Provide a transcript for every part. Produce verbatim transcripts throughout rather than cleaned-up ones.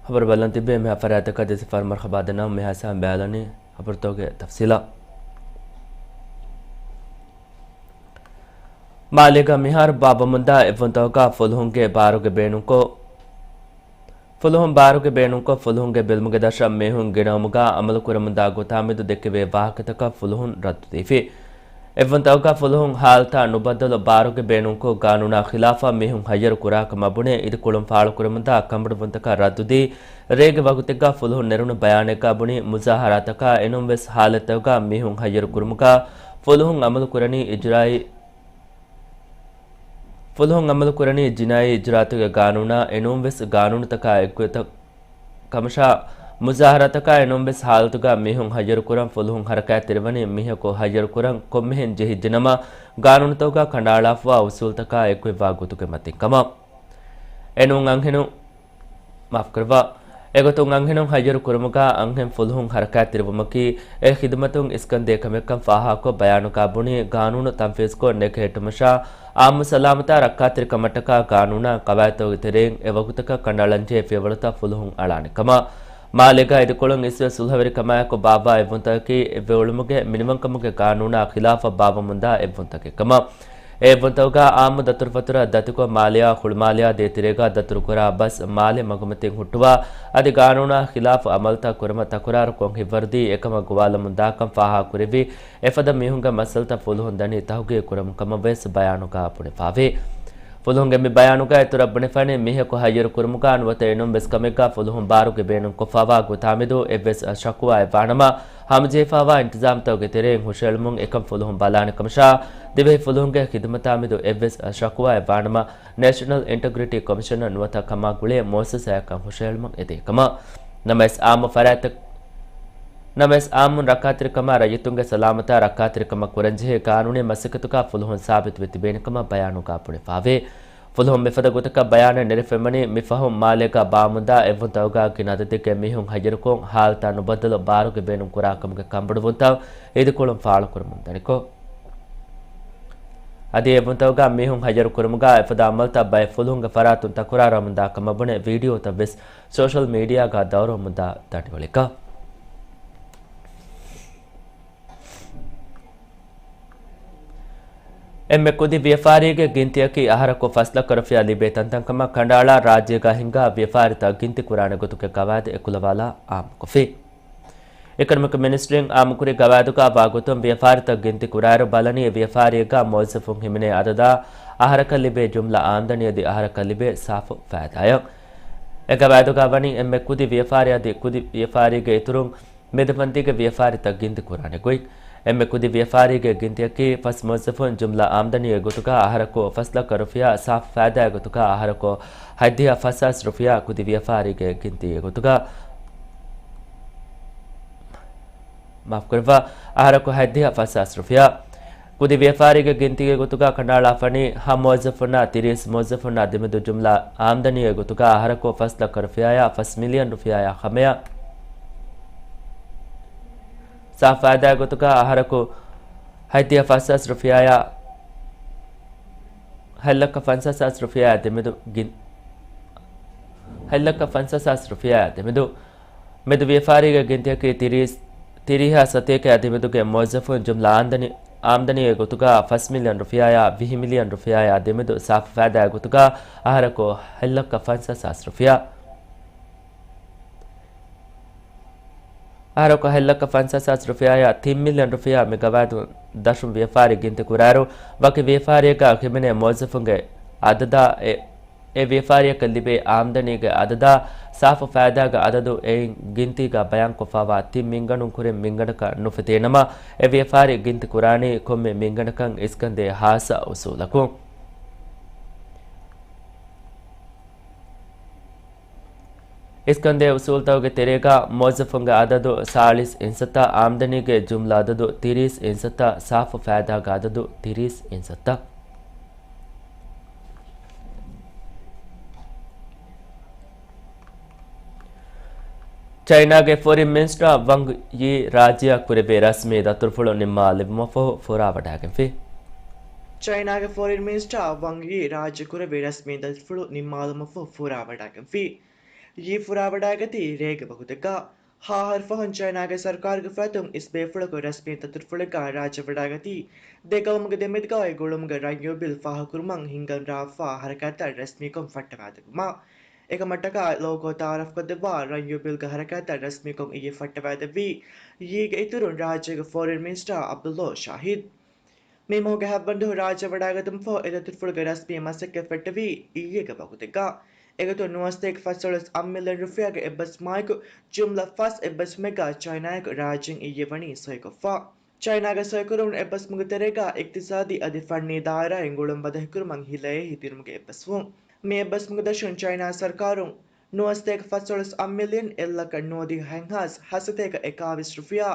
ޚަބަރު ބަލަން ތިބޭ މިހާ ފަރާތަކަށް ދެސިފަރު މަރްޙަބާ ދަންނަވަން. މިހާ ސާމް ބައިލަނީ ޚަބަރުތަކުގެ ތަފްސީލާ. މާލޭގަ މިހާރު ބާއްވަމުންދާ އެއްވަންތަކަކާ ފުލުހުންގެ ބާރުގެ ބޭނުންކޮށް، ފުލުހުން ބާރުގެ ބޭނުންކޮށް، ފުލުހުންގެ ބިލުމުގެ ދަށަށް މީހުން ގިނަވުމުގަ އަމަލުކުރަމުންދާ ގޮތާމެދު ދެއްކެވޭ ވާހަކަތަކަށް ފުލުހުން ރައްދުދީފި. އެއްވަންތަކަކާ ފުލުހުން ހާލަތާ ނުބައްދަލު ބާރުގެ ބޭނުންކޮށް، ގާނޫނާ ޚިލާފަށް މީހުން ހައްޔަރު ކުރާކަމަށް ބުނެ، އިދިކޮޅުން ފާޅުކުރަމުންދާ ކަނބަޑުވުންތަކަށް ރައްދުދީ، ރޭގެ ވަގުތެއްގަ ފުލުހުން ނެރުނު ބަޔާނެއްގަ ބުނީ، މުޒާހަރާތަކާ އެނޫންވެސް ހާލަތްތަކުގަ މީހުން ހައްޔަރު ކުރުމުގަ ފުލުހުން އަމަލުކުރަނީ އިޖުރާއީ، ފުލުހުން އަމަލުކުރަނީ ޖިނާއީ އިޖުރާއަތުގެ ގާނޫނާ އެނޫންވެސް ގާނޫނުތަކާ އެއްގޮތަށް ކަމަށާ، މުޒާހަރާތަކާ އެނޫންވެސް ހާލަތުގަ މީހުން ހައްޔަރުކުރަން ފުލުހުން ހަރަކާތްތެރިވަނީ މީހަކު ހައްޔަރުކުރަން ކޮންމެހެން ޖެހިއްޖެނަމަ، ގާނޫނުތަކުގަ ކަނޑައަޅާފައިވާ އުސޫލުތަކާ އެއްކުރެވިފައިވާ ގޮތުގެ މަތިން ކަމަށް. އެނޫން އަންހެނުން، މާފުކުރައްވާ. އެގޮތުން އަންހެނުން ހައްޔަރު ކުރުމުގަ އަންހެން ފުލުހުން ހަރަކާތްތެރިވުމަކީ އެ ޚިދުމަތުން އިސްކަންދޭ ކަމެއްކަން ފާހަގަކޮށް ބަޔާނުގަ ބުނީ، ގާނޫނު ތަންފީޒުކޮށް ނެގިހެއްޓުމަށާ، އާއްމު ސަލާމަތާ ރައްކާތެރިކަމަށްޓަކާ ގާނޫނާ ޤަވާއިދުތަކުގެ ތެރެއިން އެވަގުތަކަށް ކަނޑައަޅަންޖެހޭ ފިޔަވަޅުތައް ފުލުހުން އަޅާނެ ކަމަށް. މާލޭގަ އިދިކޮޅުން އިސްވެ ސުލްހަވެރިކަމާއެކު ބާއްވާ އެއްވަންތަކަކީ އެއްވެއުޅުމުގެ މިނިވަންކަމުގެ ގާނޫނާ ޚިލާފަށް ބާއްވަމުންދާ އެއްވަންތަކެއް ކަމަށް. އެ އެއްވަންތަކުގަ އާއްމު ދަތުރުފަތުރަށް ދަތިކޮށް، މާލެއާ ހުޅުމާލެއާ ދޭތެރޭގަ ދަތުރުކުރާ ބަސް މާލެ މަގުމަތިން ހުއްޓުވާ، އަދި ގާނޫނާ ޚިލާފު އަމަލުތައް ކުރުމަށް ތަކުރާރުކޮށް ހިތްވަރުދީ އެކަމަށް ގޮވާލަމުންދާކަން ފާހަގަކުރެއްވި، އެފަދަ މީހުންގެ މައްސަލަތައް ފުލުހުން ދަނީ ތަހުގީގު ކުރަމުން ކަމަށްވެސް ބަޔާނުގަ ބުނެފައިވޭ. ފުލުހުންގެ މި ބަޔާނުގައި އިތުރަށް ބުނެފަނީ، މީހަކު ހައްޔަރު ކުރުމުގަ ނުވަތަ އެނޫންވެސް ކަމެއްގަ ފުލުހުން ބާރުގެ ބޭނުން ކޮށްފައިވާ ގޮތާމެދު އެއްވެސް ޝަކުވާއެއް ވާނަމަ، ހަމަޖެހިފައިވާ އިންތިޒާމްތަކުގެ ތެރެއިން ހުށައެޅުމުން އެކަން ފުލުހުން ބަލާނެ ކަމަށާ، ދިވެހި ފުލުހުންގެ ޚިދުމަތާމެދު އެއްވެސް ޝަކުވާއެއް ވާނަމަ، ނޭޝަނަލް އިންޓެގްރިޓީ ކޮމިޝަނަށް ނުވަތަ ކަމާ ގުޅޭ މުއައްސަސާއަކަށް ހުށައެޅުމަށް އެދޭ ކަމަށް. ނަމަވެސް އާއްމު ފަރާތްތައް، ނަމަވެސް އާއްމުން ރައްކާތެރިކަމާ ރައްޔިތުންގެ ސަލާމަތާ ރައްކާތެރިކަމަށް ކުރަންޖެހޭ ގާނޫނީ މަސައްކަތުގަ ފުލުހުން ސާބިތުވެ ތިބޭނެ ކަމަށް ބަޔާނުގަ ބުނެފައިވޭ. ފުލުހުން މިފަދަ ގޮތަކަށް ބަޔާނެއް ނެރެފައިވަނީ، މިފަހުން މާލޭގަ ބާއްވަމުންދާ އެއްވަންތަކުގަ ގިނަ އަދަދެއްގެ މީހުން ހައްޔަރުކޮށް، ހާލަތާ ނުބައްދަލު ބާރުގެ ބޭނުން ކުރާކަމުގެ ކަނބަޑުވުންތައް އިދިކޮޅުން ފާޅުކުރަމުން ދަނިކޮށް، އަދި އެއްވަންތަކުގަ މީހުން ހައްޔަރު ކުރުމުގަ އެފަދަ އަމަލުތައް ބައެއް ފުލުހުންގެ ފަރާތުން ތަކުރާރުވަމުންދާ ކަމަށް ބުނެ، ވީޑިއޯތައްވެސް ސޯޝަލް މީޑިއާގަ ދައުރުވަމުންދާ ދަނޑިވަޅިކަށް. އެންމެ ކުދި ވިޔަފާރީގެ ގިންތިއަކީ އަހަރަކު ފަސް ލައްކަ ރުފިޔާ ލިބޭ ތަންތަންކަމަށް ކަނޑައަޅާ، ރާއްޖޭގަ ހިންގާ ވިޔަފާރިތައް ގިންތި ކުރާނެ ގޮތުގެ ގަވާއިދު އެކުލަވާލާ އާއްމުކޮށްފި. އިކޮނޮމިކް މިނިސްޓްރީން އާއްމުކުރި ގަވާއިދުގަ ވާގޮތުން ވިޔަފާރިތައް ގިންތި ކުރާއިރު ބަލަނީ އެ ވިޔަފާރީއެއްގަ މުވައްޒަފުން ހިމެނޭ އަދަދާ، އަހަރަކަށް ލިބޭ ޖުމްލަ އާމްދަނީ އަދި އަހަރަކަށް ލިބޭ ސާފު ފައިދާއަށް. އެ ގަވާއިދުގަ ވަނީ އެންމެ ކުދި ވިޔަފާރި އަދި ކުދި ވިޔަފާރީގެ އިތުރުން މެދުފަންތީގެ ވިޔަފާރިތައް ގިންތި ކުރާނެ ގޮތް. އެންމެ ކުދި ވިޔަފާރީގެ ގިންތިއަކީ ފަސް މުވައްޒަފުން ޖުމްލަ އާމްދަނީގެ ގޮތުގަ އަހަރަކު ފަސް ލައްކަ ރުފިޔާ، ސާފު ފައިދާގެ ގޮތުގަ އަހަރަކު ހަތްދިހަ ފަސްހާސް ރުފިޔާ ކުދި ވިޔަފާރީގެ ގިންތީގެ ގޮތުގަ، މާފުކުރައްވާ، އަހަރަކު ހަތްދިހަ ފަސްހާސް ރުފިޔާ. ކުދި ވިޔަފާރީގެ ގިންތީގެ ގޮތުގަ ކަނޑައަޅާފަނީ، ހަ މުވައްޒަފުންނާ ތިރީސް މުވައްޒަފުންނާ ދެމެދު ޖުމްލަ އާމްދަނީގެ ގޮތުގަ އަހަރަކު ފަސް ލައްކަ ރުފިޔާއާ ފަސް މިލިއަން ރުފިޔާއާ ހަމަޔަށް، ސާފު ފައިދާގެ ގޮތުގަ އަހަރަކު ހަތްދިހަ ފަސްހާސް ރުފިޔާއާ، ހަތް ލައްކަ ފަންސާސް ހާސް ރުފިޔާއާ ދެމެދު ގިން-، ހަތް ލައްކަ ފަންސާސް ހާސް ރުފިޔާއާ ދެމެދު. މެދު ވިޔަފާރީގެ ގިންތިއަކީ ތިރީސް، ތިރީހާ ސަތޭކައާ ދެމެދުގެ މުވައްޒަފުން ޖުމްލަ އާމްދަނީ، އާމްދަނީގެ ގޮތުގަ ފަސް މިލިއަން ރުފިޔާއާ ވިހި މިލިއަން ރުފިޔާއާ ދެމެދު ސާފު ފައިދާގެ ގޮތުގަ އަހަރަކު ހަތް ލައްކަ ފަންސާސް ހާސް ރުފިޔާ. އަހަރަކު ހަތް ލައްކަ ފަންސާސް ހާސް ރުފިޔާއާ ތިން މިލިއަން ރުފިޔާ މި ގަވާއިދުން ދަށުން ވިޔަފާރި ގިންތި ކުރާއިރު، ވަކި ވިޔަފާރިއެއްގަ ހިމެނޭ މުވައްޒަފުންގެ އަދަދާ އެ، އެ ވިޔަފާރިއަކަށް ލިބޭ އާމްދަނީގެ އަދަދާ ސާފު ފައިދާގެ އަދަދު އެއިން ގިންތީގަ ބަޔާންކޮށްފައިވާ ތިން މިންގަނޑުން ކުރިން މިންގަނޑަކަށް ނުފެތޭނަމަ، އެ ވިޔަފާރި ގިންތި ކުރާނީ ކޮންމެ މިންގަނޑަކަށް އިސްކަންދޭ ހާއްސަ އުސޫލަކުން. އިސްކަންދޭ އުސޫލުތަކުގެ ތެރޭގަ މުވައްޒަފުންގެ އަދަދު ސާޅީސް އިންސައްތަ، އާމްދަނީގެ ޖުމްލަ އަދަދު ތިރީސް އިންސައްތަ، ސާފު ފައިދާގެ އަދަދު ތިރީސް އިންސައްތަ. ޗައިނާގެ ފޮރިން މިނިސްޓަރ ވަންގް ޔީ ރާއްޖެއަށް ކުރެއްވި ރަސްމީ ދަތުރުފުޅު ނިންމާލެވުމަށްފަހު ފުރާވަޑައިގެންފި. ޗައިނާގެ ފޮރިން މިނިސްޓަރ ވަންގް ޔީ ރާއްޖެ ކުރެއްވި ރަސްމީ ދަތުރުފުޅު ނިންމާލުމަށްފަހު ފުރާވަޑައިގެންފި. އިއްޔެ ފުރާވަޑައިގަތީ ރޭގެ ވަގުތެއްގަ. ހަ އަހަރު ފަހުން ޗައިނާގެ ސަރުކާރުގެ ފަތުން އިސް ބޭފުޅަކު ރަސްމީ ދަތުރުފުޅެއްގަ ރާއްޖެ ވަޑައިގަތީ، ދެ ގައުމުގެ ދެމެދުގައި ގުޅުމުގެ ރަންޔޫ ބިލް ފާހަގަކުރުމަށް ހިންގަން ރާވާ ހަރަކާތްތައް ރަސްމީކޮށް ފައްޓަވާދެއްވުމަށް. އެކަމަށްޓަކާ ލޯގޯ ތައާރަފްކޮށްދެއްވާ ރަންޔޫ ބިލްގެ ހަރަކާތްތައް ރަސްމީކޮށް އިއްޔެ ފައްޓަވާދެއްވީ، އިއްޔެގެ އިތުރުން ރާއްޖޭގެ ފޮރިން މިނިސްޓާ ޢަބްދުﷲ ޝާހިދު. މި މަހުގެ ހަތްވަނަ ދުވަހު ރާއްޖެ ވަޑައިގަތުމަށްފަހު އެ ދަތުރުފުޅުގެ ރަސްމީ މަސައްކަތް ފެއްޓެވީ އިއްޔެގެ ވަގުތެއްގަ. އެގޮތުން ނުވަސަތޭކަ ފަސްދޮޅަސް އަށް މިލިއަން ރުފިޔާގެ އެއްބަސްމާއެކު ޖުމްލަ ފަސް އެއްބަސްމެއްގަ ޗައިނާއެކު ރާއްޖެއިން އިއްޔެ ވަނީ ސޮއިކޮށްފަ. ޗައިނާގެ ސޮއިކުރެވުނު އެއްބަސްމުގެ ތެރޭގަ އިޤްތިޞާދީ އަދި ފަންނީ ދާއިރާއިން ގުޅުން ބަދަހިކުރުމަށް ހިލައެއް ހިދިނުމުގެ އެއްބަސްވުން. މި އެއްބަސްމުގެ ދަށުން ޗައިނާ ސަރުކާރުން ނުވަސަތޭކަ ފަސްދޮޅަސް އަށް މިލިއަން އެއްލައްކަ ނުވަދިހަ ހަތްހާސް ހަސަތޭކަ އެކާވީސް ރުފިޔާ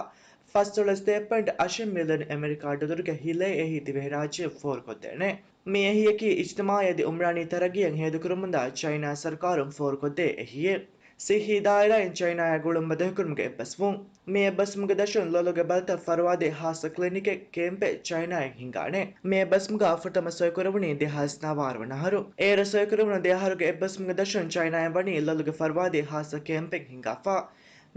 ފަސްދޮޅަސް ދޭއް ޕޮއިންޓް އަށެއް މިލިއަން އެމެރިކާ ޑޮލަރުގެ ހިލައެއް އެހީ ދިވެހިރާއްޖެއަށް ފޯރުކޮށްދޭނެ. މި އެހީއަކީ އިޖްތިމާޢީ އަދި އުމްރާނީ ތަރައްގީއަށް ހޭދަކުރުމުންދާ ޗައިނާ ސަރުކާރުން ފޯރުކޮށްދޭ އެހީއެއް. ޞިއްޙީ ދާއިރާއިން ޗައިނާއާ ގުޅުން ބަދަހިކުރުމުގެ އެއްބަސްވުން. މި އެއްބަސްމުގެ ދަށުން ލޮލުގެ ބަލިތައް ފަރުވާދޭ ހާއްސަ ކްލިނިކެއް، ކޭމްޕެއް ޗައިނާއިން ހިންގާނެ. މި އެއްބަސްމުގަ ފުރަތަމަ ސޮއިކުރެވުނީ ދެހާސް ނަވާރަ ވަނަ އަހަރު. އޭރަށް ސޮއިކުރެވުނު ދެ އަހަރުގެ އެއްބަސްމުގެ ދަށުން ޗައިނާއިން ވަނީ ލޮލުގެ ފަރުވާދޭ ހާއްސަ ކޭމްޕެއް ހިންގާފަ.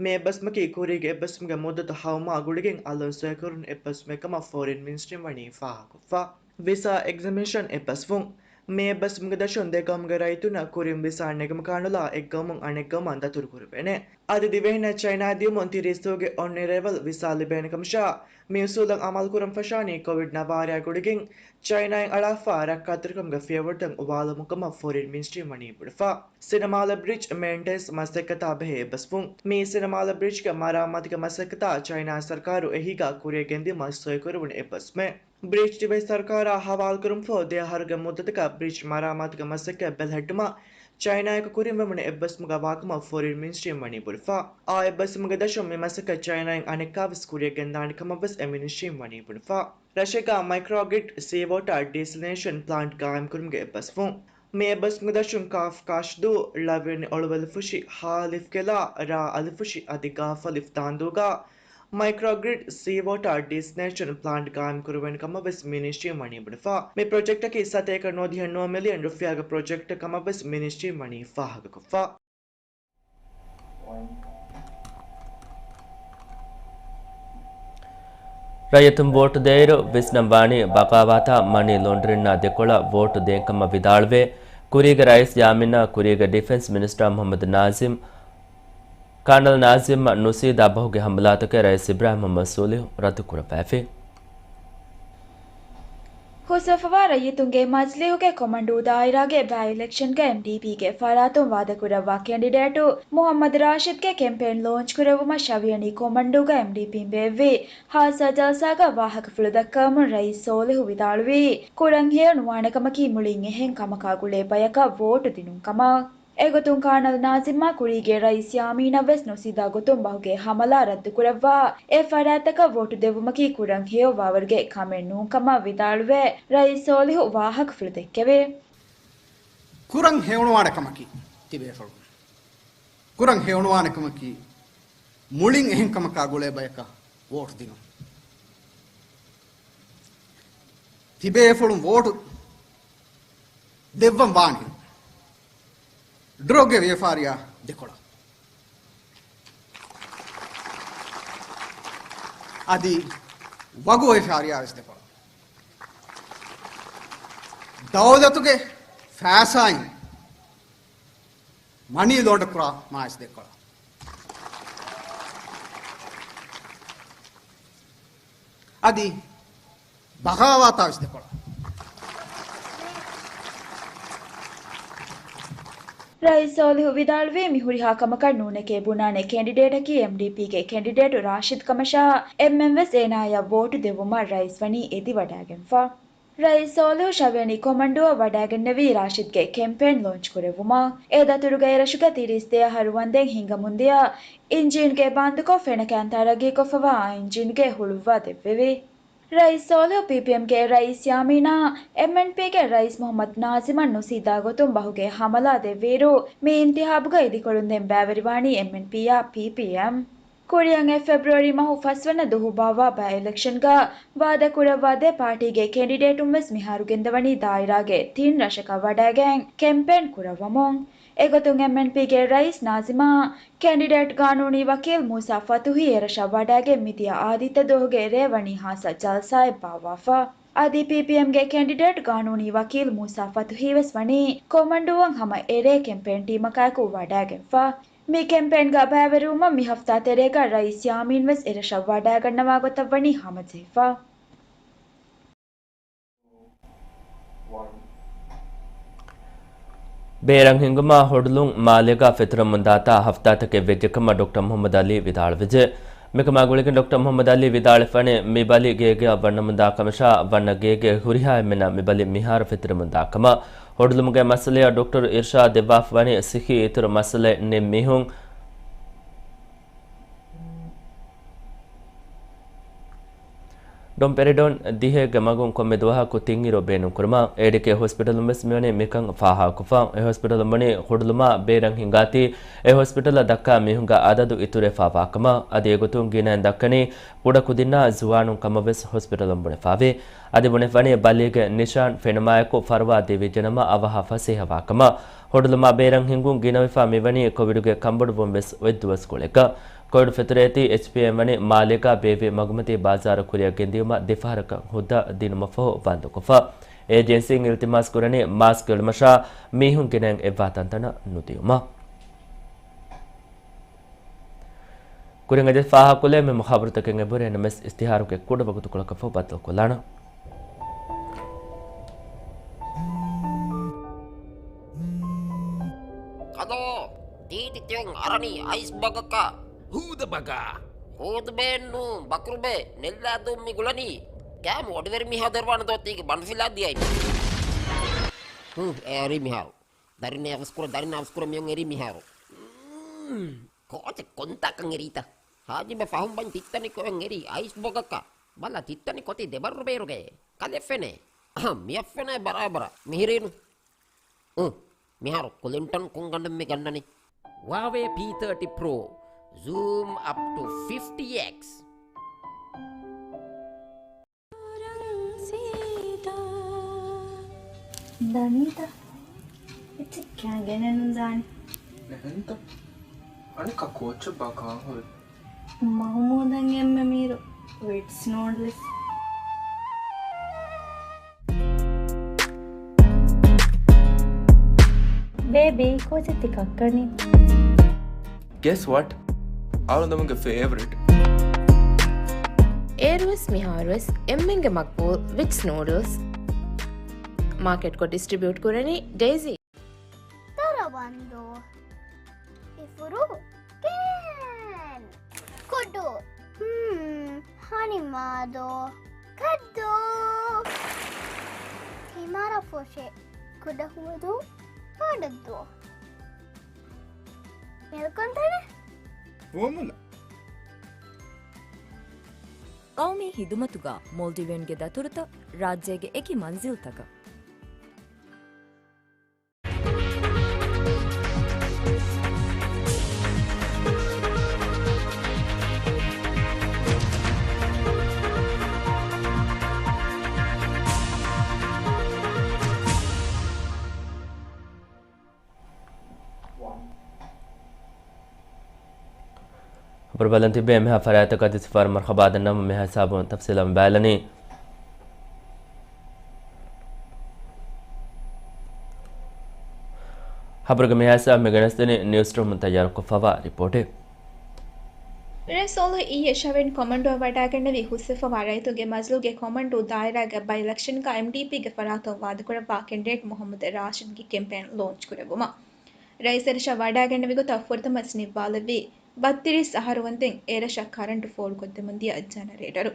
މި އެއްބަސްމަކީ ކުރީގެ އެއްބަސްމުގެ މުއްދަތު ހައުމާ ގުޅިގެން އަލުން ސޮއިކުރުނު އެއްބަސްމެއް ކަމަށް ފޮރިން މިނިސްޓްރީން ވަނީ ފާހަގަކޮށްފަ. ވިސާ އެގްޒަމިނޭޝަން އެއްބަސްވުން. މި އެއްބަސްމުގެ ދަށުން ދެ ގައުމުގެ ރައްޔިތުންނަށް ކުރިން ވިސާ ނެގުމަކާނުލާ އެއް ގައުމުން އަނެއް ގައުމަށް ދަތުރު ކުރެވޭނެ. އަދި ދިވެހިންނަށް ޗައިނާއަށް ދިޔުމުން ތިރީސް ދުވަހުގެ އޮން އެރައިވަލް ވިސާ ލިބޭނެ ކަމަށާ، މި އުސޫލަށް އަމަލުކުރަން ފަށާނީ ކޮވިޑް ނަވާރަޔާ ގުޅިގެން ޗައިނާއިން އަޅާފާ ރައްކާތެރިކަމުގެ ފިޔަވަޅުތައް އުވާލުމުން ކަމަށް ފޮރިން މިނިސްޓްރީން ވަނީ ބުނެފަ. ސިނަމާލަ ބްރިޖް މެއިންޓެންސް މަސައްކަތާ ބެހޭ އެއްބަސްވުން. މި ސިނަމާލަ ބްރިޖްގެ މަރާމާތުގެ މަސައްކަތާ ޗައިނާ ސަރުކާރު އެހީގަ ކުރިއަށް ގެންދިއުމަށް ސޮއިކުރެވުނު އެއްބަސްމެ. ބްރިޖް ދިވެހި ސަރުކާރާ ހަވާލުކުރުމަށްފަހު ދެ އަހަރުގެ މުއްދަތަކަށް ބްރިޖް މަރާމާތުގެ މަސައްކަތް ބެލެހެއްޓުމަށް ޗައިނާއެކު ކުރިން ވެވުނު އެއްބަސްމުގަ ވާކަމަށް ފޮރިން މިނިސްޓްރީން ވަނީ ބުނެފަ. އާ އެއްބަސްމުގެ ދަށުން މި މަސައްކަތް ޗައިނާއިން އަނެއްކާވެސް ކުރިއަށް ގެންދާނެ ކަމަށްވެސް އެ މިނިސްޓްރީން ވަނީ ބުނެފަ. ރަށެއްގަ މައިކްރޯގްރިޑް ސީ ވޯޓާ ޑިސެލިނޭޝަން ޕްލާންޓް ގާއިމްކުރުމުގެ އެއްބަސްވުން. މި އެއްބަސްމުގެ ދަށުން ކާފް ކާށިދޫ، ޅަވިޔަނި އޮޅުވެލިފުށި، ހާ އަލިފް ގެލާ، ރާ އަލިފުށި އަދި ގާފް އަލިފް ދާންދޫގަ މައިކްރޯގްރިޑް ސީ ވޯޓާ ޑިސެލިނޭޝަން ޕްލާންޓް ގާއިމްކުރެވޭނެ ކަމަށްވެސް މިނިސްޓްރީން ވަނީ ބުނެފަ. މި ޕްރޮޖެކްޓަކީ ސަތޭކަ ނުވަދިހަ ނުވަ މިލިއަން ރުފިޔާގެ ޕްރޮޖެކްޓެއް ކަމަށްވެސް މިނިސްޓްރީން ވަނީ ފާހަގަކޮށްފަ. ރައްޔިތުން ވޯޓު ދޭއިރު ވިސްނަން ވާނީ ބަޣާވާތާ މަނީ ލޯންޑްރިންއާ ދެކޮޅަށް ވޯޓު ދޭން ކަމަށް ވިދާޅުވޭ، ކުރީގެ ރައީސް ޔާމީނާ، ކުރީގެ ޑިފެންސް މިނިސްޓާ މުޙައްމަދު ނާޒިމް، ކާނަލް ނާޒިމްއަށް ނުސީދާ ބަހުގެ ހަމަލާތަކެއް ރައީސް އިބްރާހިމް މުޙައްމަދު ސޯލިހު ރައްދުކުރައްވައިފި. ހުސްވެފަވާ ރައްޔިތުންގެ މަޖިލީހުގެ ކޮމަންޑޫ ދާއިރާގެ ބައި އިލެކްޝަންގައި އެމްޑީޕީގެ ފަރާތުން ވާދަކުރައްވާ ކެންޑިޑޭޓު މުޙައްމަދު ރާޝިދްގެ ކެމްޕޭން ލޯންޗް ކުރެއްވުމަށް ޝަވިޔަނީ ކޮމަންޑޫގައި އެމްޑީޕީން ބޭއްވި ހާއްސަ ޖަލްސާގަ ވާހަކަފުޅު ދައްކަވަމުން ރައީސް ސޯލިހު ވިދާޅުވީ، ކުރަން ހެޔޮނުވާނެ ކަމަކީ މުޅިން އެހެން ކަމަކާ ގުޅޭ ބަޔަކަށް ވޯޓު ދިނުން ކަމަށް. އެގޮތުން ކާނަލް ނާޒިމްއާ ކުރީގެ ރައީސް ޔާމީނަށް ވެސް ނުސީދާ ގޮތުން ބަހުގެ ހަމަލާ ރައްދުކުރައްވާ، އެ ފަރާތްތަކަށް ވޯޓު ދެއްވުމަކީ ކުރަން ހެޔޮވާވަރުގެ ކަމެއް ނޫން ކަމަށް ވިދާޅުވެ، ރައީސް ސޯލިހު ވާހަކަފުޅު ދެއްކެވި. ކުރަން ހެޔޮނުވާނެ ކަމަކީ ތިބޭފުޅުން. ކުރަން ހެޔޮނުވާނެ ކަމަކީ މުޅިން އެހެން ކަމަކާ ގުޅޭ ބަޔަކަށް ވޯޓު ދިނުން. ތިބޭފުޅުން ވޯޓު ދެއްވަން ވާނީ ޑްރަގްގެ ވިޔަފާރިއާ ދެކޮޅަށް. އަދި ވަގު ވިޔަފާރިއާ ވެސް ދެކޮޅަށް. ދައުލަތުގެ ފައިސާއިން މަނީ ލޯންޑަރ ކުރާ މާސް ދެކޮޅަށް. އަދި ބަޣާވާތާ ވެސް ދެކޮޅަށް. ރައީސް ސޯލިހު ވިދާޅުވީ، މި ހުރިހާ ކަމަކަށް ނޫނެކޭ ބުނާނެ ކެންޑިޑޭޓަކީ އެމްޑީޕީގެ ކެންޑިޑޭޓު ރާޝިދް ކަމަށާ، އެންމެން ވެސް އޭނާޔަށް ވޯޓު ދެއްވުމަށް ރައީސް ވަނީ އެދިވަޑައިގެންފަ. ރައީސް ސޯލިހު ޝަވިޔަނީ ކޮމަންޑޫއަށް ވަޑައިގެންނެވީ ރާޝިދްގެ ކެމްޕޭން ލޯންޗް ކުރެއްވުމަށް. އެ ދަތުރުގައި ރަށުގެ ތިރީސް ދެ އަހަރު ވަންދެން ހިނގަމުންދިޔަ އިންޖީންގެ ބަންދުކޮށް ފެނަކައިން ތަރައްގީކޮށްފަވާ އިންޖީންގެ ހުޅުއްވާ ދެއްވެވި. ރައީސް ސޯލިހު ޕީޕީއެމްގެ ރައީސް ޔާމީނާ، އެމްއެންޕީގެ ރައީސް މުޙައްމަދު ނާޒިމަށް ނުސީދާ ގޮތުން ބަހުގެ ހަމަލާ ދެއްވިއިރު، މި އިންތިހާބުގައި އިދިކޮޅުން ދެން ބައިވެރިވާނީ އެމްއެންޕީއާ ޕީޕީއެމް. ކުރިއަށް އޮތް ފެބްރުއަރީ މަހު ފަސްވަނަ ދުވަހު ބާއްވާ ބައި އިލެކްޝަންގަ ވާދަ ކުރައްވާ ދެ ޕާޓީގެ ކެންޑިޑޭޓުން ވެސް މިހާރު ގެންދަވަނީ ދާއިރާގެ ތިން ރަށަކަށް ވަޑައިގެން ކެމްޕޭން ކުރައްވަމުން. އެގޮތުން އެމްއެންޕީގެ ރައީސް ނާޒިމާއަށް ކެންޑިޑޭޓް ގާނޫނީ ވަކީލް މޫސާ ފަތުހީ އެރަށަށް ވަޑައިގެން މިދިޔަ އާދިއްތަ ދުވަހުގެ ރޭ ވަނީ ހާއްސަ ޖަލްސާއެއް ބާއްވާފަ. އަދި ޕީޕީއެމްގެ ކެންޑިޑޭޓް ގާނޫނީ ވަކީލް މޫސާ ފަތުހީވެސް ވަނީ ކޮމަންޑޫއަށް ހަމަ އެރޭ ކެމްޕޭން ޓީމަކާއެކު ވަޑައިގެންފަ. މި ކެމްޕޭންގަ ބައިވެރިވުމަށް މި ހަފްތާ ތެރޭގަ ރައީސް ޔާމީން ވެސް އެރަށަށް ވަޑައިގަންނަވާ ގޮތަށް ވަނީ ހަމަޖެހިފަ. ބޭރަށް ހިނގުމާ ހޮޑުލުން މާލޭގަ ފެތުރަމުންދާތާ ހަފްތާތަކެއް ވެއްޖެ ކަމަށް ޑޮކްޓަރ މުހައްމަދު އަލީ ވިދާޅުވެއްޖެ. މިކަމާ ގުޅިގެން ޑޮކްޓަރ މުހައްމަދު އަލީ ވިދާޅުވެފަނީ، މި ބަލި ގޭގެއަށް ވަންނަމުންދާ ކަމަށާ، ވަންނަ ގޭގެ ހުރިހާ އެންމެންނަށް މި ބަލި މިހާރު ފެތުރަމުންދާ ކަމަށް. ހޮޑުލުމުގެ މައްސަލަޔަށް ޑޮކްޓަރު އިރްޝާދް ދެއްވާފަވަނީ ސިއްހީ އިތުރު މައްސަލައެއް ނެތް މީހުން ޑޮމްޕެރިޑޯން ދިހައެއްގެ މަގުން ކޮންމެ ދުވަހަކު ތިން އިރު ބޭނުންކުރުމަށް. އޭޑީކޭ ހޮސްޕިޓަލުން ވެސް މިވަނީ މިކަން ފާހަގަކޮށްފަ. އެ ހޮސްޕިޓަލުން ވަނީ ހޮޑުލުމާ ބޭރަށް ހިނގާތީ، އެ ހޮސްޕިޓަލަށް ދައްކާ މީހުންގެ އަދަދު އިތުރުވެފަ ވާކަމަށް. އަދި އެގޮތުން ގިނައިން ދައްކަނީ ކުޑަކުދިންނާ ޒުވާނުން ކަމަށް ވެސް ހޮސްޕިޓަލުން ބުނެފައިވޭ. އަދި ބުނެފަނީ ބަލީގެ ނިޝާން ފެނުމާއެކު ފަރުވާ ދެވިއްޖެނަމަ އަވަހަށް ފަސޭހަވާކަމަށް. ހޮޑުލުމާ ބޭރަށް ހިނގުން ގިނަވެފަ މިވަނީ ކޮވިޑުގެ ކަންބޮޑުވުން ވެސް އޮތް ދުވަސްކޮޅެއްގަ. ކޮވިޑު ފެތުރޭތީ އެޗްޕީއެމް ވަނީ މާލޭގަ ބޭއްވި މަގުމަތީ ބާޒާރު ކުރިއަށް ގެންދިއުމަށް ދެފަހަރަކަށް ހުއްދަ ދިނުމަށްފަހު ބަންދުކޮށްފަ. އޭޖެންސީން އިލްތިމާސް ކުރަނީ މާސްކް އެޅުމަށާ މީހުން ގިނައިން އެއްވާ ތަންތަނަށް ނުދިއުމަށް. ކުރިން އެދެ ފާހަގަކޮށްލެވޭ މެމެ ޚަބަރުތަކެއް އެބުރޭ ނަމަވެސް، އިސްތިހާރުގެ ކުޑަ ވަގުތުކޮޅަކަށްފަހު ބައްދަލުކޮށްލާނަން. ކަލޯ، ދީދި ތިއުން އަރަނީ އައިސް ބަގަކަށް. ހޫދަ ބަގާ. ހޫދުބޭއެއްނޫން، ބަކުރުބޭ، ނެއްލާދޫން މި ގުޅަނީ. ކާމު އޮޑިވެރި މިހާ ދެރުވާނެ ދޯ ތީގެ ބަނޑުފިލާ ދިޔައި. ހު، އެ އަރި މިހާރު. ދަރިން އެއްވެސް ކުރެ، ދަރިން އެއްވެސް ކުރެ މިއޮން އެރީ މިހާރު. ކޯޗެއް ކޮންތާކަން އެރީތަ؟ ހާޖިބަ ފަހުން ބަން ތިއްތަނި ކޮއެން އެރީ އައިސް ބޮގަކަށް. ބަލަ ތިއްތަނި ކޮތި ދެބައްރު ބޭރުގައޭ. ކަލެއް ފެނޭ. އަހަ، މިއަށް ފެނޭ ބަރާބަރަށް. މިހިރީނު. އު، މިހާރު ކުލިންޓަން ކުންގަނޑެއް މި ގަންނަނީ. ވާވޭ ޕީ ތާޓީ ޕްރޯ. ޒޫމް އަޕް ޓު ފިފްޓީ އެކްސް. ދަނީތަ؟ އެއްޗެއް ކާ ގެނެއް ނުދާނެ. ނެހެންތަ؟ އަނެއްކާ ކޯއްޗެއް ބާ ކާން ހުރި؟ މަހުމޫދަށް އެންމެ މީރު ވިޓްސް ނޫޑްލްސް. ބޭބީ، ކޯޗެއް ތި ކައްކަނީ؟ Guess what? އަޅުގަނޑުގެ ފޭވަރިޓް. އޭރުވެސް މިހާރުވެސް އެންމެންގެ މަގްބޫލް ވިޓްސް ނޫޑްލްސް. މާކެޓްކޮށް ޑިސްޓްރިބިއުޓް ކުރަނީ ޑޭޒީ. ދަރަވަންދޫ. އިފުރު. ކޭން. ކުޑު. ހުން. ހަނިމާދޯ. ކައްދޫ. ހިމާރަ ފޮށެ. ކުޑަ ހުވަދޫ. ބާޑައްދޫ. މިލްކޮން ތަނެ. ފޯމުލަ. ޤައުމީ ހިދުމަތުގަ މޯލްޑިވިއަންގެ ދަތުރުތައް ރާއްޖޭގެ އެކި މަންޒިލްތަކަށް. ޚަބަރު ބަލަން ތިއްބެވި މިހާ ފަރާތްތަކަށް ދިސްފާރު މަރުޙަބާ ދަންނަވަމުން މިހާ ހިސާބުން ތަފްސީލަށް ބައިލަނީ. ޚަބަރުގެ މިހާ ހިސާބު މި ގެނެސްދެނީ ނިއުސްރޫމުން ތައްޔާރުކޮށްފަވާ ރިޕޯޓެއް. ރައީސް ސޯލިހު އިއްޔެ ޝަވެން ކޮމަންޑޫއަށް ވަޑައިގެންނެވި ހުސްވެފަވާ ރައްޔިތުންގެ މަޖިލީހުގެ ކޮމަންޑޫ ދާއިރާގެ ބައިލެކްޝަންގަ އެމްޑީޕީގެ ފަރާތުން ވާދަކުރައްވާ ކެންޑިޑޭޓް މުހައްމަދު ރާޝިދްގެ ކެމްޕޭން ލޯންޗް ކުރެއްވުމަށް. ރައީސް އެރަށަށް ވަޑައިގެންނެވި ގޮތަށް ފުރަތަމަ ވެސް ނިއްވާލެއްވީ ބައްތިރީސް އަހަރުވަންދެން އެރަށަށް ކަރަންޓު ފޯރުކޮށްދެމުންދިޔަ ޖަނަރޭޓަރު.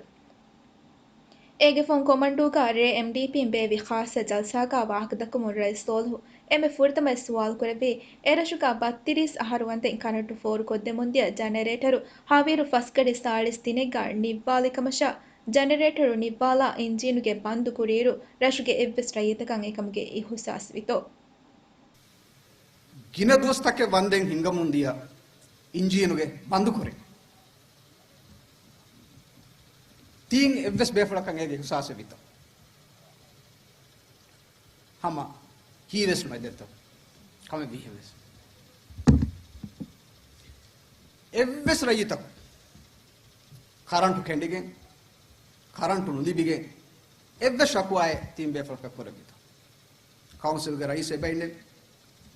އޭގެ ފޯން ކޮމަންޑޫގަ ރޭ އެމްޑީޕީން ބޭއްވި ޚާއްޞަ ޖަލްސާގަ ވާހަކަދައްކަމުން ރައީސް ސޯލިހު އެންމެ ފުރަތަމަ ސުވާލުކުރެއްވީ، އެރަށުގަ ބައްތިރީސް އަހަރުވަންދެން ކަރަންޓު ފޯރުކޮށްދެމުންދިޔަ ޖަނަރޭޓަރު ހަވީރު ފަސްގަޑި ސާޅީސް ދިނެއްގަ ނިއްވާލި ކަމަށާ، ޖަނަރޭޓަރު ނިއްވާލާ އިންޖީނުގެ ބަންދު ކުރިއިރު ރަށުގެ އެއްވެސް ރައްޔިތަކަށް އެކަމުގެ އިހުސާސް ވިތޯ؟ ގިނަ ދުވަސްތަކެއް ވަންދެން ހިނގަމުން ދިޔަ އިންޖީނުގެ ބަންދުކުރިން ތީން އެއްވެސް ބޭފުޅަކަށް އޭގެ އިހުސާސެއް ވިތޯ؟ ހަމަ ކީވެސް ނުވެދެއްތޯ؟ ކަމެއް ވީހެއްވެސް. އެއްވެސް ރައްޔިތަކު ކަރަންޓު ކެނޑިގެން، ކަރަންޓު ނުލިބިގެން އެއްވެސް ޝަކުވާއެއް ތިން ބޭފުޅަކަށް ކުރެއްވިތޯ؟ ކައުންސިލްގެ ރައީސް އެބައިންނެވި،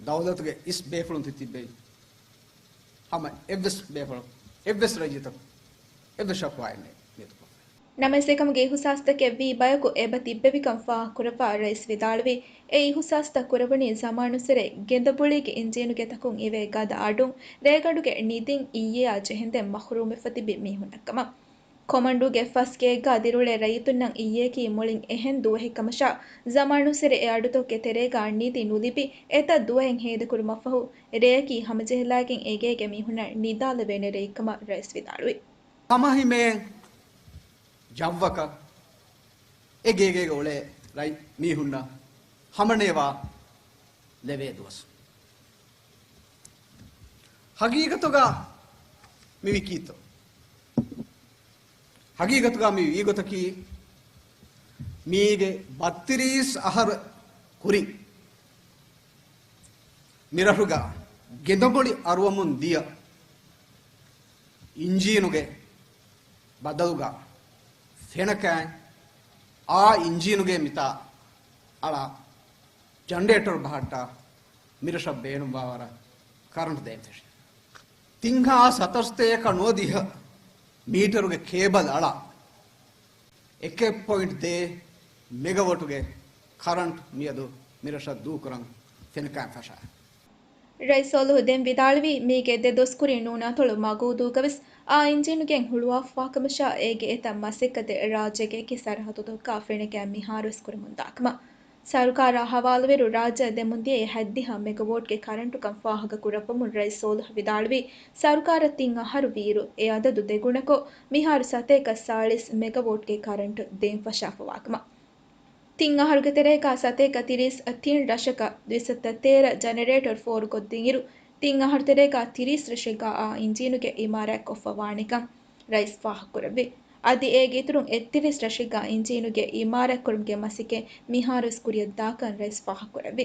ދައުލަތުގެ އިސް ބޭފުޅުން ތި ތިއްބެވި. ހަމަ އެއްވެސް ބޭފުޅަކު، އެއްވެސް ރައްޔިތަކު، އެއްވެސް ޝަކުވާއެއް ނެތް މިއަދު ކޮށްފަ. ނަމަވެސް އެކަމުގެ އިހުސާސްތަކެއް ވީ ބަޔަކު އެބަ ތިއްބެވިކަން ފާހަގަކުރައްވާ ރައީސް ވިދާޅުވީ، އެ އިހުސާސްތައް ކުރެވުނީ ޒަމާނުއްސުރެ ގެންދަބުޅީގެ އިންޖީނުގެ ތަކުން އިވޭ ގަދަ އަޑުން ރޭގަނޑުގެ ނިދިން އިއްޔެއާ ޖެހެންދެން މަހުރޫމްވެފަ ތިބި މީހުންނަށްކަމަށް. ކޮމަންޑޫގެ ފަސް ގޭގަ ދިރިއުޅޭ ރައްޔިތުންނަށް އިއްޔެއަކީ މުޅިން އެހެން ދުވަހެއްކަމަށާ، ޒަމާނުއްސުރެ އެ އަޑުތަކުގެ ތެރޭގަ ނިދި ނުލިބި އެތައް ދުވަހެއް ހޭދަކުރުމަށްފަހު، ރެއަކީ ހަމަޖެހިލާގެން އެގޭގެ މީހުންނަށް ނިދާލެވޭނެ ރެއެއްކަމަށް ރައީސް ވިދާޅުވި. ހަމަހިމޭން ޖައްވަކަށް އެ ގޭގޭގަ އުޅޭ ރައް-، މީހުންނަށް ހަމަނޭވާ ލެވޭ ދުވަސް. ހަގީގަތުގަ މި ވިކީތޯ؟ ހަގީގަތުގަ މި ވީގޮތަކީ، މީގެ ބައްތިރީސް އަހަރު ކުރިން މިރަށުގަ ގެންދަބުޅި އަރުވަމުން ދިޔަ އިންޖީނުގެ ބަދަލުގަ ފެނަކައިން އާ އިންޖީނުގެ މިތާ އަޅާ ޖަނަރޭޓަރު ބަހައްޓާ މިރަށަށް ބޭނުންވާވަރަށް ކަރަންޓު ދޭން ފެށި. ތިންހާސް ހަތަރުސަތޭކަ ނުވަދިހަ މީޓަރުގެ ކޭބަލް އަޅާ އެކެއް ޕޮއިންޓް ދޭއް މެގަވޮޓުގެ ކަރަންޓް މިއަދު މިރަށަށް ދޫކުރަން ފެނަކައިން ފަށާ. ރައީސް ސޯލިހު ދެން ވިދާޅުވީ، މީގެ ދެ ދުވަސް ކުރިން ނޫނާތޮޅު މަގޫދޫގަވެސް އާ އިންޖީނުގެ ހުޅުވާފަވާކަމަށާ، އޭގެ އެތައް މަސައްކަތެއް ރާއްޖޭގެ އެކި ސަރަހައްދުތަކަށް ފެނިގެން މިހާރުވެސް ކުރަމުންދާކަމަށް. ސަރުކާރާ ހަވާލުވިއިރު ރާއްޖެއަށް ދެމުންދިޔަ ހަތްދިހަ މެގަވޯޓްގެ ކަރަންޓުކަން ފާހަގަކުރައްވަމުން ރައީސް ސޯލިހު ވިދާޅުވީ، ސަރުކާރަށް ތިން އަހަރު ވީއިރު އެ އަދަދު ދެގުނަކޮށް، މިހާރު ސަތޭކަ ސާޅީސް މެގަވޯޓްގެ ކަރަންޓު ދޭން ފަށާފަވާކަމަށް. ތިން އަހަރުގެ ތެރޭގަ ސަތޭކަ ތިރީސް ތިން ރަށަކަށް ދުއިސައްތަ ތޭރަ ޖަނަރޭޓަރު ފޯރުކޮށްދިންއިރު، ތިން އަހަރު ތެރޭގަ ތިރީސް ރަށެއްގަ އާ އިންޖީނުގެ އިމާރާތްކޮށްފަ ވާނެކަން ރައީސް ފާހަގަކުރެއްވި. އަދި އޭގެ އިތުރުން އެއްތިރީސް ރަށެއްގަ އިންޖީނުގެ އިމާރާތްކުރުމުގެ މަސައްކަތް މިހާރުވެސް ކުރިއަށްދާކަން ރައީސް ފާހަގަކުރެއްވި.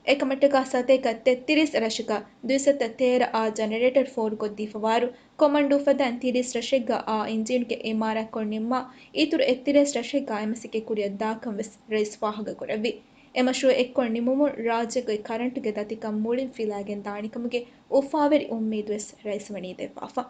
އެކަމަށްޓަކާ ސަތޭކަ ތެއްތިރީސް ރަށަކަށް ދުއިސައްތަ ތޭރަ އާ ޖަނަރޭޓަރު ފޯރުކޮށްދީފަވާއިރު، ކޮމަންޑޫ ފަދައިން ތިރީސް ރަށެއްގަ އާ އިންޖީނުގެ އިމާރާތްކޮށް ނިންމާ، އިތުރު އެއްތިރީސް ރަށެއްގަ އެމަސައްކަތް ކުރިއަށްދާކަން ވެސް ރައީސް ފާހަގަކުރެއްވި. އެމަޝްރޫއު އެއްކޮށް ނިމުމުން ރާއްޖޭގެ ކަރަންޓުގެ ދަތިކަން މުޅިން ފިލާގެން ދާނެކަމުގެ އުފާވެރި އުއްމީދުވެސް ރައީސް ވަނީ ދެއްވާފަ.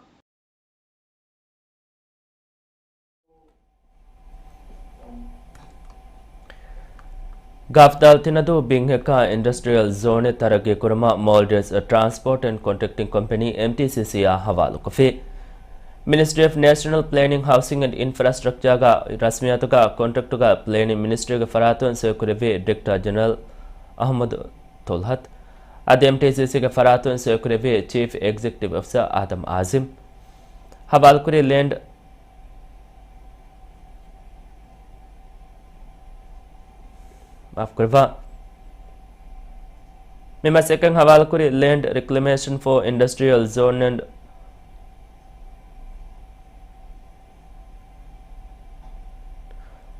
ގަފްދާލް ތިނަދޫ ބިންހެއްކާ އިންޑަސްޓްރިއަލް ޒޯނެއް ތަރައްގީކުރުމަށް މޯލްޑިވްސް ޓްރާންސްޕޯޓް އެންޑް ކޮންޓްރެކްޓިން ކޮމްޕެނީ، އެމްޓީސީސީއާ ހަވާލުކޮށްފި. މިނިސްޓްރީ އޮފް ނޭޝަނަލް ޕްލޭނިން، ހައުސިން އެންޑް އިންފްރާސްޓްރަކްޗާގެ ރަސްމިއްޔާތުގަ ކޮންޓްރެކްޓުގަ ޕްލޭނިން މިނިސްޓްރީގެ ފަރާތުން ސޮއިކުރެއްވި ޑޮކްޓަރ ޖެނެރަލް އަހްމަދު ތޮލްހަތް. އަދި އެމްޓީސީސީގެ ފަރާތުން ސޮއިކުރެއްވި ޗީފް އެގްޒެކެޓިވް އޮފިސަރ އާދަމް އާޒިމް. ހަވާލުކުރި ލޭންޑް، މާފުކުރައްވާ. މި މަސައްކަތް ހަވާލުކުރި ލޭންޑް ރިކްލަމޭޝަން ފޯ އިންޑަސްޓްރިއަލް ޒޯން އެންޑް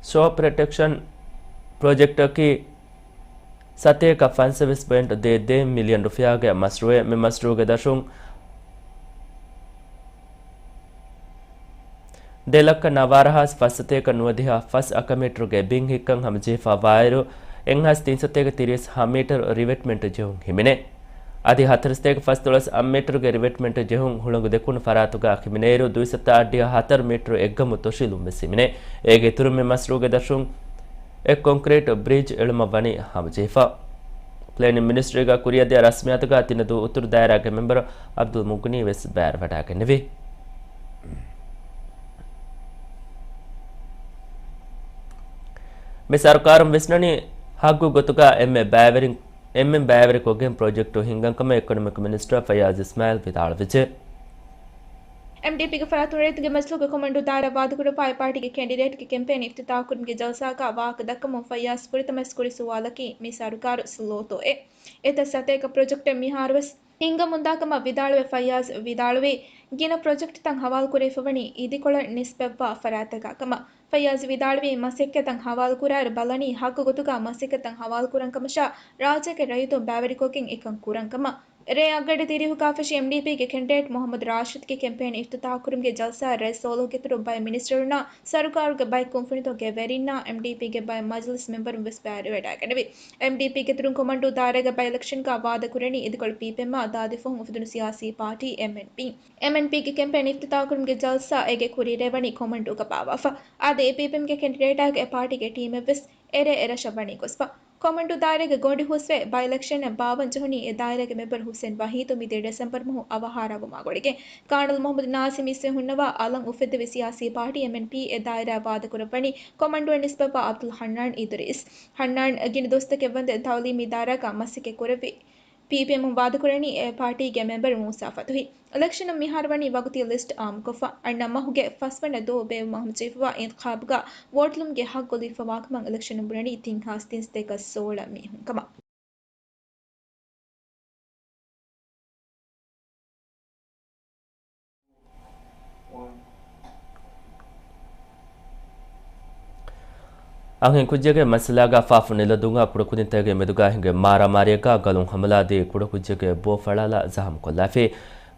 ޝޯ ޕްރޮޓެކްޝަން ޕްރޮޖެކްޓަކީ، ސަތޭކަ ފަންސަވީސް ޕޮއިންޓް ދޭއް ދޭއް މިލިއަން ރުފިޔާގެ މަޝްރޫއެއް. މި މަޝްރޫއުގެ ދަށުން ދެ ލައްކަ ނަވާރަ ހާސް ފަސް ސަތޭކަ ނުވަދިހަ ފަސް އަކަމީޓަރުގެ ބިން ހިއްކަން ހަމަޖެހިފަ ވާއިރު، އެއްހާސް ތިން ސަތޭކަ ތިރީސް ހަ މީޓަރު ރިވެޓްމަންޓް ޖެހުން ހިމެނޭ. އަދި ހަތަރު ސަތޭކަ ފަސްދޮޅަސް އަށް މީޓަރުގެ ރިވެޓްމަންޓް ޖެހުން ހުޅަނގު ދެކުނު ފަރާތުގަ ހިމެނޭއިރު، ދުއިސައްތަ އަށްޑިހަ ހަތަރު މީޓަރު އެއްގަމު ތޮށިލުން ވެސް ހިމެނޭ. އޭގެ އިތުރުން މި މަޝްރޫއުގެ ދަށުން އެއް ކޮންކްރީޓް ބްރިޖް އެޅުމަށް ވަނީ ހަމަޖެހިފަ. ޕްލޭނިން މިނިސްޓްރީގަ ކުރިއަށްދިޔަ ރަސްމިއްޔާތުގަ ތިނަދޫ އުތުރު ދާއިރާގެ މެމްބަރު އަބްދުލް މުޣްނީ ވެސް ބައިވެރިވަޑައިގެންނެވި. މި ސަރުކާރުން ވިސްނަނީ ހައްގު ގޮތުގަ އެންމެ ބައިވެރިން، އެންމެން ބައިވެރިކޮށްގެން ޕްރޮޖެކްޓު ހިންގަން ކަމަށް އިކޮނޮމިކް މިނިސްޓަރ ފައްޔާޒް އިސްމާއިލް ވިދާޅުވެއްޖެ. އެމްޑީޕީގެ ފަރާތުން ރައްޔިތުންގެ މަޖިލީހުގެ ކޮމަންޑޫ ދާއިރާ ވާދަކުރައްވާ އެ ޕާޓީގެ ކެންޑިޑޭޓްގެ ކެމްޕޭން އިފްތިތާޙްކުރުމުގެ ޖަލްސާގަ ވާހަކަ ދައްކަމުން ފައްޔާޒް ފުރަތަމަވެސް ކުރި ސުވާލަކީ މި ސަރުކާރު ސްލޯތޯއޭ؟ އެތައް ސަތޭކަ ޕްރޮޖެކްޓެއް މިހާރުވެސް ހިންގަމުންދާކަމަށް ވިދާޅުވެ ފައްޔާޒް ވިދާޅުވީ، ގިނަ ޕްރޮޖެކްޓްތައް ހަވާލުކުރެވިފަވަނީ އިދިކޮޅަށް ނިސްބަތްވާ ފަރާތްތަކާކަމަށް. ފައްޔާޒް ވިދާޅުވީ، މަސައްކަތްތައް ހަވާލުކުރާއިރު ބަލަނީ ހައްގު ގޮތުގަ މަސައްކަތްތައް ހަވާލުކުރަން ކަމަށާ، ރާއްޖޭގެ ރައްޔިތުން ބައިވެރިކޮށްގެން އެކަން ކުރަން ކަމަށް. ރޭ އަށްގަޑި ތިރީހުގާ ފެށި އެމްޑީޕީގެ ކެންޑިޑޭޓް މުހައްމަދު ރާޝިދްގެ ކެމްޕޭން އިފްތިތާޙްކުރުމުގެ ޖަލްސާއަށް ރައީސް ސޯލިހުގެ އިތުރުން ބައެއް މިނިސްޓަރުންނާ ސަރުކާރުގެ ބައެއް ކުންފުނިތަކުގެ ވެރިންނާ އެމްޑީޕީގެ ބައެއް މަޖިލިސް މެމްބަރުން ވެސް ބައިވެވަޑައިގަނެވި. އެމްޑީޕީގެ އިތުރުން ކޮމަންޑޫ ދާއިރާގެ ބައި އިލެކްޝަންގަ ވާދަކުރަނީ އިދިކޮޅު ޕީޕީއެމްއާ ދާދި ފަހުން އުފެދުނު ސިޔާސީ ޕާޓީ އެމްއެންޕީ. އެމްއެންޕީގެ ކެމްޕޭން އިފްތިތާޙްކުރުމުގެ ޖަލްސާ އޭގެ ކުރީރޭ ވަނީ ކޮމަންޑޫގަ ބާއްވާފަ. އާދެ، އެ ޕީޕީއެމްގެ ކެންޑިޑޭޓާގެ އެ ޕާޓީގެ ޓީމެއްވެސް އެރޭ އެރަށަށް ވަނީ ގޮސްފަ. ކޮމަންޑޫ ދާއިރާގެ ގޮނޑި ހުސްވެ، ބައި އިލެކްޝަނަށް ބާވަން ޖެހުނީ އެ ދާއިރާގެ މެމްބަރު ހުސެން ވަހީދު މިދިޔަ ޑިސެމްބަރު މަހު އަވަހާރަވުމާ ގުޅިގެން. ކާނަލް މުހައްމަދު ނާސިމް އިސްވެ ހުންނަވާ އަލަށް އުފެއްދެވި ސިޔާސީ ޕާޓީ އެމްއެންޕީ އެ ދާއިރާއަށް ވާދަކުރައްވަނީ ކޮމަންޑޫއަށް ނިސްބަތްވާ އަބްދުލް ހަންނާން އިދުރީސް. ހަންނާން ގިނަ ދުވަސްތަކެއް ވަންދެން ތައުލީމީ ދާއިރާގަ މަސައްކަތް ކުރެއްވި. ޕީޕީއެމުން ވާދަކުރަނީ އެ ޕާޓީގެ މެމްބަރު މޫސާ ފަތުހި. އިލެކްޝަނުން މިހާރު ވަނީ ވަގުތީ ލިސްޓް އާއްމުކޮށްފަ. އަންނަ މަހުގެ ފަސްވަނަ ދުވަހު ބޭއްވުމަށް ހަމަޖެހިފައިވާ އިންތިޚާބުގަ ވޯޓުލުމުގެ ހައްގު ލިބިފަވާކަމަށް އިލެކްޝަނުން ބުނަނީ ތިން ހާސް ތިންސަތޭކަ ސޯޅަ މީހުން ކަމަށް. އަންހެން ކުއްޖެއްގެ މައްސަލާގަ ފާފު ނިލަންދޫގަ ކުޑަކުދިންތަކެއްގެ މެދުގަ ހިނގި މާރާމާރީއަކަށް ގަލުން ހަމަލާދީ ކުޑަކުއްޖެއްގެ ބޯ ފަޅާލާ ޒަހަމް ކޮށްލާފި.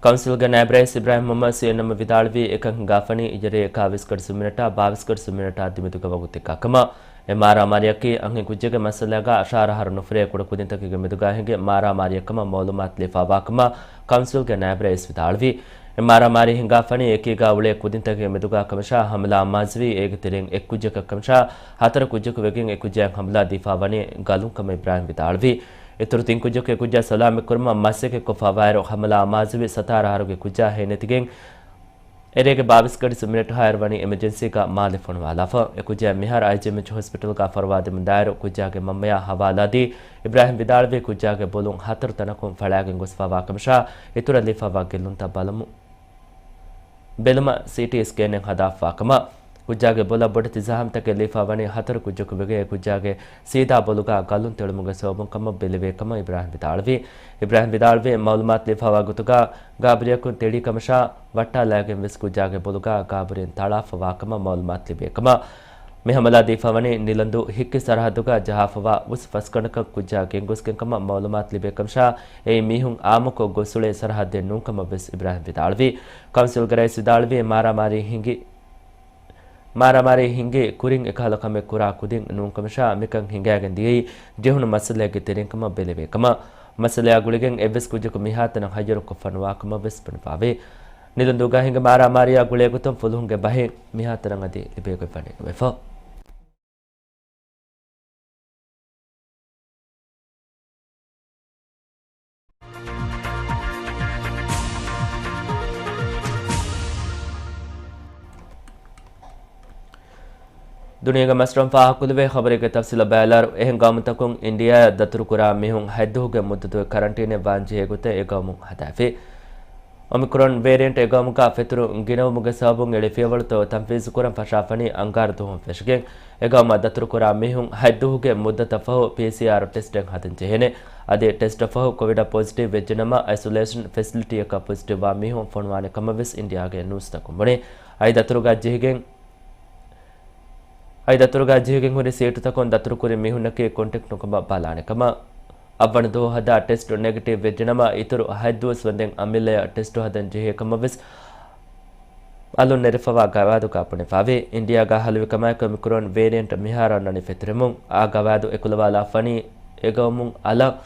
ކައުންސިލްގެ ނާއިބް ރައީސް އިބްރާހިމް މުހައްމަދު ސީއެންއެމް ވިދާޅުވީ، އެކަން ހިނގާފަނީ އިރުއެރީ އެކާވީސް ގަޑި ސުމިނެޓާ ބާވީސް ގަޑި ސުމިނެޓާ ދެމެދުގަ ވަގުތެއްގަ ކަމަށް. އެ މާރާމާރީއަކީ އަންހެން ކުއްޖެއްގެ މައްސަލާގަ އަށާރަ އަހަރު ނުފުރޭ ކުޑަކުދިންތަކެއްގެ މެދުގަ ހިނގި މާރާމާރީއެއް ކަމަށް މައުލޫމާތު ލިބިފައިވާ ކަމަށް ކައުންސިލްގެ ނާއިބް ރައީސް ވިދާޅުވި. އެ މާރާމާރީ ހިނގާފަނީ އެކީގަ އުޅޭ ކުދިންތަކެއްގެ މެދުގަ ކަމަށާ، ހަމަލާ އަމާޒުވީ އޭގެ ތެރެއިން އެއް ކުއްޖަކަށް ކަމަށާ، ހަތަރު ކުއްޖަކު ވެގެން އެ ކުއްޖާއަށް ހަމަލާ ދީފައިވަނީ ގަލުން ކަމަށް އިބްރާހިމް ވިދާޅުވި. އިތުރު ތިން ކުއްޖަކު އެ ކުއްޖާ ސަލާމަތްކުރުމަށް މަސައްކަތްކޮށްފައިވާއިރު، ހަމަލާ އަމާޒުވި ސަތާރަ އަހަރުގެ ކުއްޖާ ހޭނެތިގެން، އެރޭގެ ބާވީސް ގަޑި ސުމިނެޓް ހާއިރު ވަނީ އެމަޖެންސީގަ މާލެ ފޮނުވާލާފަ. އެ ކުއްޖާ މިހާރު އައިޖީއެމްއެޗް ހޮސްޕިޓަލްގަ ފަރުވާދެމުން ދާއިރު ކުއްޖާގެ މަންމަޔާ ހަވާލާދީ، އިބްރާހިމް ވިދާޅުވީ ކުއްޖާގެ ބޮލުން ހަތަރު ތަނަކުން ފަޅާގެން ގޮސްފައިވާ ކަމަށާ، އިތުރަށް ލިބިފައިވާ ގެއްލުންތައް ބަލަމު-، ބެލުމަށް ސީޓީ ސްކޭނެއް ހަދާފައިވާ ކަމަށް. ކުއްޖާގެ ބޮލަށް ބޮޑެތި ޒަހަމްތަކެއް ލިބިފައިވަނީ ހަތަރު ކުއްޖަކު ވެގެން، އެ ކުއްޖާގެ ސީދާ ބޮލުގަ ގަލުން ތެޅުމުގެ ސަބަބުން ކަމަށް ބެލެވޭ ކަމަށް އިބްރާހިމް ވިދާޅުވި. އިބްރާހިމް ވިދާޅުވީ، މައުލޫމާތު ލިބިފައިވާ ގޮތުގަ ގާބަރިއަކުން ތެޅި ކަމަށާ، ވައްޓާލައިގެން ވެސް ކުއްޖާގެ ބޮލުގަ ގާބަރިއިން ތަޅާފައިވާ ކަމަށް މައުލޫމާތު ލިބޭ ކަމަށް. މި ހަމަލާ ދީފައިވަނީ ނިލަންދޫ ހިއްކި ސަރަހައްދުގަ ޖަހާފައިވާ އުސް ފަސްގަނޑަކަށް ކުއްޖާ ގެންގޮސްގެން ކަމަށް މައުލޫމާތު ލިބޭ ކަމަށާ، އެއީ މީހުން އާއްމުކޮށް ގޮސްއުޅޭ ސަރަހައްދެއް ނޫން ކަމަށް ވެސް އިބްރާހިމް ވިދާޅުވި. ކައުންސިލްގެ ރައީސް ވިދާޅުވީ، މާރާމާރީ ހިނގި، މާރާމާރީ ހިނގި ކުރިން އެކަހަލަ ކަމެއް ކުރާ ކުދިން ނޫން ކަމަށާ، މިކަން ހިނގައިގެން ދިޔައީ ޖެހުނު މައްސަލައެއްގެ ތެރެއިން ކަމަށް ބެލެވޭ ކަމަށް. މައްސަލަޔާ ގުޅިގެން އެއްވެސް ކުއްޖަކު މިހާތަނަށް ހައްޔަރުކޮށްފަ ނުވާ ކަމަށް ވެސް ބުނެފައިވޭ. ނިލަންދޫގަ ހިނގި މާރާމާރީއާ ގުޅޭ ގޮތުން ފުލުހުންގެ ބަހެއް މިހާތަނަށް އަދި ލިބޭގޮތް ވަނީ ނުވެފަ. ދުނިޔޭގެ މަސްރަން ފާހަގަކުރެވޭ ޚަބަރެއްގެ ތަފްސީލަށް ބައިލާރު، އެހެން ގައުމުތަކުން އިންޑިއާއަށް ދަތުރުކުރާ މީހުން ހަތްދުވަހުގެ މުއްދަތުގެ ކަރަންޓީނެއް ވާން ޖެހޭ ގޮތެއް އެ ގައުމުން ހަދާފި. އޮމިކްރޮން ވޭރިއަންޓް އެ ގައުމުގަ ފެތުރު ގިނަވުމުގެ ސަބަބުން އެޅި ފިޔަވަޅުތައް ތަންފީޒުކުރަން ފަށާފަނީ އަންގާރަ ދުވަހުން ފެށިގެން. އެ ގައުމަށް ދަތުރުކުރާ މީހުން ހަތްދުވަހުގެ މުއްދަތަށް ފަހު ޕީސީއާރް ޓެސްޓެއް ހަދަން ޖެހޭނެ. އަދި ޓެސްޓަށް ފަހު ކޮވިޑަށް ޕޮޒިޓިވް ވެއްޖެނަމަ، އައިސޮލޭޝަން ފެސިލިޓީއަކަށް ޕޮޒިޓިވް ވާ މީހުން ފޮނުވާނެ ކަމަށް ވެސް އިންޑިއާގެ ނޫސްތަކުން ބުނި. އައި ދަތުރުގަ ޖެހިގެން، އައި ދަތުރުގަ ޖެހިގެން ހުރި ސީޓުތަކުން ދަތުރުކުރި މީހުންނަކީ ކޮންޓެކްޓް ނުކަމަށް ބަލާނެ ކަމަށް. އަށްވަނަ ދުވަހު ހަދާ ޓެސްޓު ނެގެޓިވް ވެއްޖެނަމަ، އިތުރު ހަތް ދުވަސް ވަންދެން އަމިއްލަޔަށް ޓެސްޓު ހަދަން ޖެހޭ ކަމަށް ވެސް އަލުން ނެރެފަވާ ގަވާއިދުގަ ބުނެފަވޭ. އިންޑިއާގަ ހަލުވި ކަމާއެކު އޮމިކްރޮން ވޭރިއަންޓް މިހާރު އަންނަނީ ފެތުރެމުން. އާ ގަވާއިދު އެކުލަވާލާފަނީ އެގައުމުން އަލަށް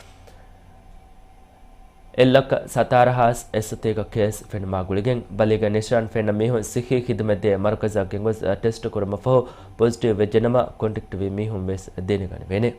އެއްލައްކަ ސަތާރަ ހާސް އެއްސަތޭކަ ކޭސް ފެނުމާ ގުޅިގެން، ބަލީގެ ނިޝާން ފެންނަ މީހުން ސިއްހީ ޚިދުމަތް ދޭ މަރުކަޒަށް ގެންގޮސް ޓެސްޓު ކުރުމަށްފަހު ޕޮޒިޓިވް ވެއްޖެނަމަ، ކޮންޓެކްޓް ވި މީހުން ވެސް ދެނެގަނެވޭނެ.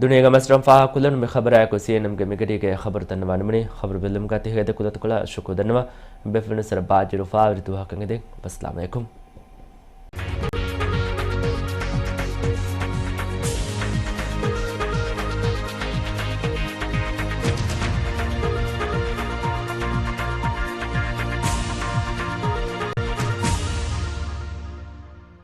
ދުނިޔޭގެ މަސްރަން ފާހަގަކޮށްލަން މި ޚަބަރާއެކު ސީއެންއެމްގެ މިގަޑީގެ ޚަބަރު ދަންނަވާނަމުނީ، ޚަބަރު ބެލުމުގަ ތިހިގަދަ ކުލަތަކުޅަ ޝުކުރު ދަންނަވަ، ބޭފުޅުން ސަރަ ބާއްޖަވެރިވާ އިރު ދުވަހަކަށް އެދެން. ވައްސަލާމް އަލައިކުމް.